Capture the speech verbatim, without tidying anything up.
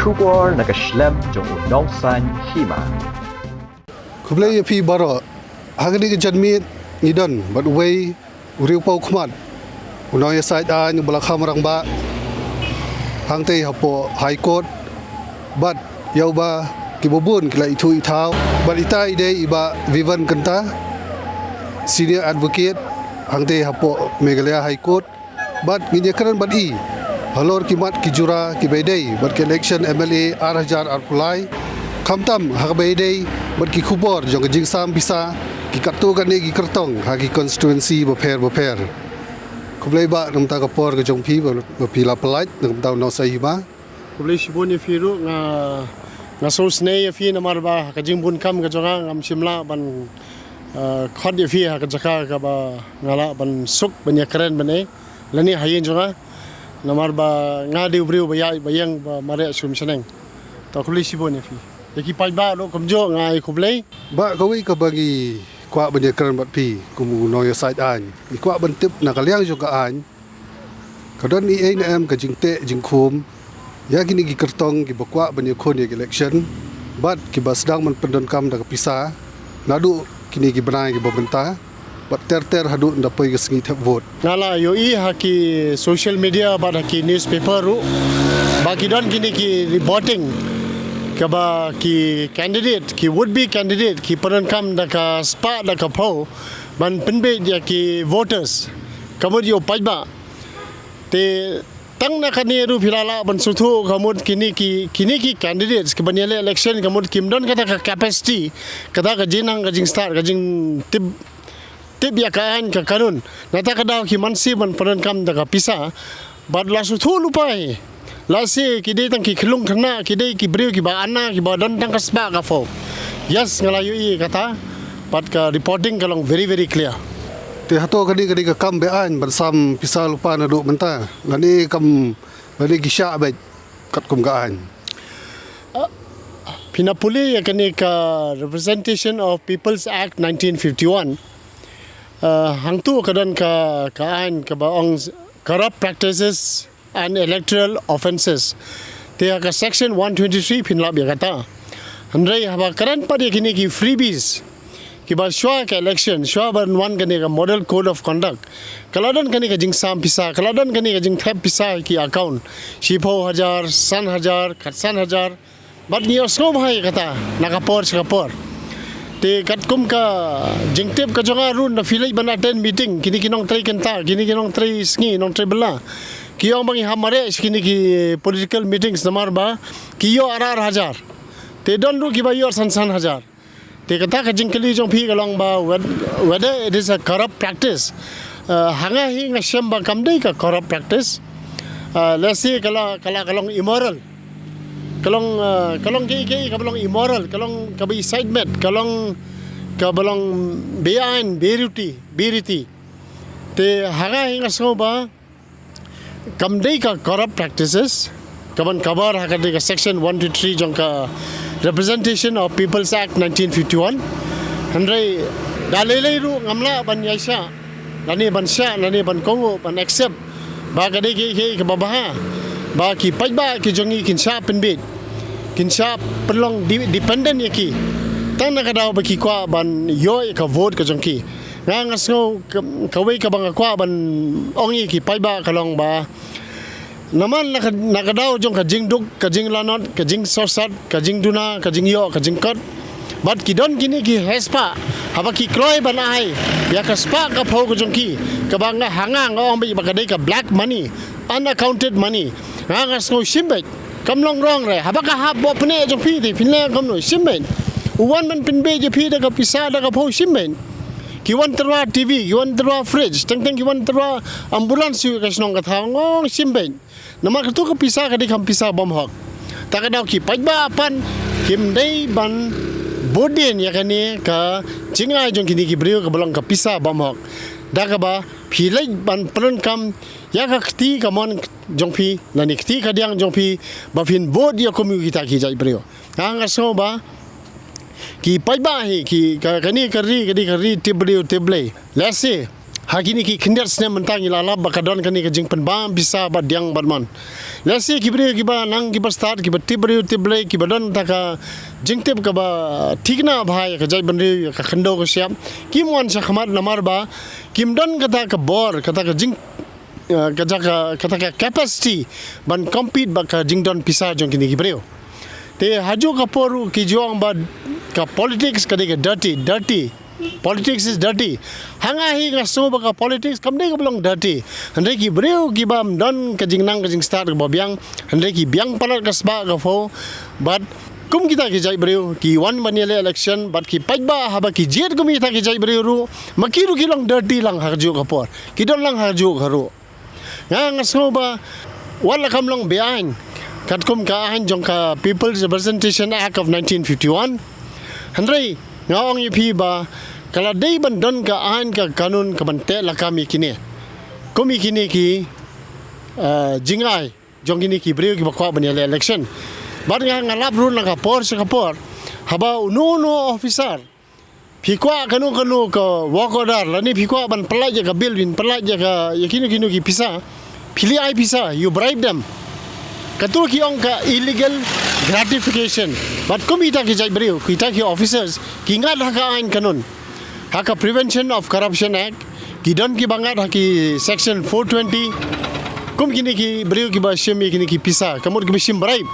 Khubor na ka shlem jong u nongsaiñ hima. Khublei ïa phi baroh. Ha kane ka janmiet ngi don bad uwei u riewpaw khmat, u nongïasaid aiñ uba la kham rangbah hangtei hapoh High Court, bad ïa uba kiba bun ki la ithuh ithaw, bad ita i dei i Bah Vivian Kynta, Senior Advocate hangtei hapoh Meghalaya High Court. Bad ngin ïakren bad i halor ki mat ki jura kiba ïadei bad ka election M L A ar hajar arphew lai, khamtam ha kaba ïadei bad ki khubor jong ka jingsam pisa, ki katto katne ki kyrtong ha ki constituency bapher bapher. Khublei Bah na ka bynta ka por ka jong phi ba, ba phi la pynlait na ka bynta u nongsaiñ hima. Khublei shibun ïa phi ruh. Nga, nga sngewsynei ïa phi namar ba ka jingbun kam ka jong nga ngam shym lah ban, eh, khot ïa phi ha ka jaka kaba nga lah ban suk ban ïakren ban ei lane ha ïing jong nga, namar ba nga dei u briew ba ïaid ba ïeng ba mareh sum shneng. To khublei shibun ïa phi. Ïa ki paidbah ruh kumjuh nga ai khublei. Bah, kawei kaba ngi kwah ban ïakren bad phi kum u nongïasaid aiñ, ngi kwah ban tip na ka liang jong ka aiñ, ka don ei ei ne em ka jingteh jingkhum ïa kine ki kyrtong kiba kwah ban ïakhun ïa ka election bad kiba sdang ban pyndonkam da ka pisa naduh kine ki bnai kiba mynta bad ter ter haduh ynda poi ka sngi thep vote. Nga la ïohi ha ki social media bad ha ki newspaper ruh ba ki don kine ki reporting kaba ki candidate, ki would be candidate ki pyndonkam da ka spah da ka phew ban pynbeit ïa ki voters, ka mut ïa u paidbah. Te tang na kane ruh phi la lah ban sngewthuh ka mut kine ki, kine ki candidates kiban ïaleh election ka mut kim don kata ka capacity, kata ka jingnang, ka jingstad, ka jingtip, tip ïa ka aiñ ka kanun. Nata ka daw ki masi ban pyndonkam da ka pisa. Bad la sngewthuh lypa hi. Lehse ki dei tang ki khyllung khynnah, ki dei ki briew kiba ana, kiba don tang ka spah ka phew. Yes, nga la ïohi kata. Bad ka reporting ka long very very clear. Te hato ka dei, ka dei ka kam be-aiñ ban sam pisa lypa naduh mynta? Lane kam, lane ki shah beit katkum ka aiñ? Phi na pule ïa kane ka Representation of People's Act nineteen fifty-one. Uh, hangtu ka don ka, ka aiñ kaba ong Corrupt Practices and Electoral Offences. Te ha ka section one twenty-three phin lap ïa kata. Hynrei haba kren pat ïa kine ki freebies kiba shuwa ka election, shuwa ban wan kane ka Model Code of Conduct, ka la don kane ka jingsam pisa, ka la don kane ka jingthep pisa ki account, shiphew hajar, san hajar, khatsan hajar. Bad ngi ïohsngew bha ïa kata na ka por sha ka por. Te katkum ka jingtip ka jong nga ruh, nda phi leit ban attend meeting, kine ki nongtrei kynta, kine ki nongtrei sngi, nongtrei bylla, ki ong ba ngi hap mareh sha kine ki political meetings namar ba ki ïoh ar ar hajar. Te don ruh kiba ïoh san san hajar. Te kata ka jingkylli jong phi ka long ba whet-, whether it is a corrupt practice. Uh, ha nga hi nga shem ba kam dei ka corrupt practice. Uh, lehse ka la, ka la, ka long immoral. Ka long, uh, ka long kiei kiei kaba long immoral, ka long kaba incitement, ka long kaba long be-aiñ, beriti, beriti. Te ha nga hi nga sngew ba kam dei ka corrupt practices kaban cover ha ka dei ka section one twenty-three jong ka Representation of People's Act nineteen fifty-one. Hynrei da lei lei ruh ngam lah ban ïaishah lane ban shah lane ban kohnguh ban accept ba ka dei kiei kiei kaba bha ba ki paidbah ki jong ngi kin shah pynbeit, kin shah pynlong di-, dependent ïa ki, tang na ka daw ba ki kwah ban ïoh ïa ka vote ka jong ki. Nga, nga sngew ka, kawei kaba nga kwah ban ong ïa ki paidbah ka long ba namar na ka, na ka daw jong ka jingduk, ka jinglanot, ka jingsohsat, ka jingduna, ka jingïoh, ka jingkot. Bad ki don kine ki heh spah, haba ki kloi ban ai ïa ka spah ka phew ka jong ki, kaba nga, ha nga nga ong beit ba ka dei ka black money, unaccounted money. Nga, nga sngew shim beit. Kam long wrong re, haba ka hap hapoh pneh jong phi te phin leh kumno? Shim beit. U wan ban pynbeit ïa phi da ka pisa, da ka phew, shim beit. Ki wan tyrwa T V, ki wan tyrwa fridge, teng teng ki wan tyrwa ambulance sha ka shnong ka thaw, nga ong shim beit. Namar kato ka pisa ka dei kam pisa bymhok. Ta ka daw ki paidbah pat kim dei ban bud dien ïa kane ka jingai jong kine ki briew kaba long ka pisa bymhok. Da kaba phi leit ban pyndonkam ïa ka kti kamon jong phi lane kti kadiang jong phi ba phin vote ïa kum ïa kita ki jait briew. Nga, nga sngew ba ki paidbah hi, ki, ka, kane ka ri, kane ka ri tip briew tip Blei. Lehse Ha kine ki khyndiat snem mynta ngi la lap ba ka don kane ka jingpynbam pisa bad diang bad mon. Lehse ki briew kiba nang kiba stad, kiba tip briew tip Blei, kiba don kata ka jingtip kaba thikna bha ïa ka jaitbynriew, ïa ka khyndew ka shyiap, kim wan shakhmat namar ba kim don kata ka bor, kata ka jing, eh, kata ka, kata ka capacity ban compete bad ka jingdon pisa jong kine ki briew. Te ha juh ka por ruh ki ju ong ba ka politics ka dei ka dirty, dirty. Politics is dirty. Ha nga hi nga sngew ba ka politics kam dei kaba long dirty. Hynrei ki briew ki bym don ka jingnang ka jingstad kaba biang, hynrei ki biang palat ka spah ka phew. Bad kum kita ki jaitbynriew ki wan ban ïaleh election bad ki paidbah haba ki jied kum kita ki jaitbynriew ruh, ma ki ruh ki long dirty lang ha ka juh ka por. Ki don lang ha ka juh ka ruh. Nga, nga sngew ba wat la kam long beaiñ katkum ka aiñ jong ka People's Representation Act of nineteen fifty-one. Hynrei nga ong ïa phi ba ka la dei ban don ka aiñ ka kanun kaban teh lakam ïa kine, kum ïa kine ki, eh, jingai jong kine ki briew kiba kwah ban ïaleh election. Bad nga, nga lap ruh na ka por sha ka por, haba uno uno officer phi kwah kano kano ka work order, lane phi kwah ban pyllait ïa ka bill, ban pyllait ïa ka, ïa kino kino ki pisa, phi leit ai pisa, you bribe them. Kato ki ong ka illegal gratification. Bad kum kita ki jaitbynriew, kita ki officers ki ngat ha ka aiñ kanun, ha ka Prevention of Corruption Act, ki don kiba ngat ha ki section four twenty. Kum kine ki briew kiba shim ïa kine ki pisa, ka mut kiba shim bribe.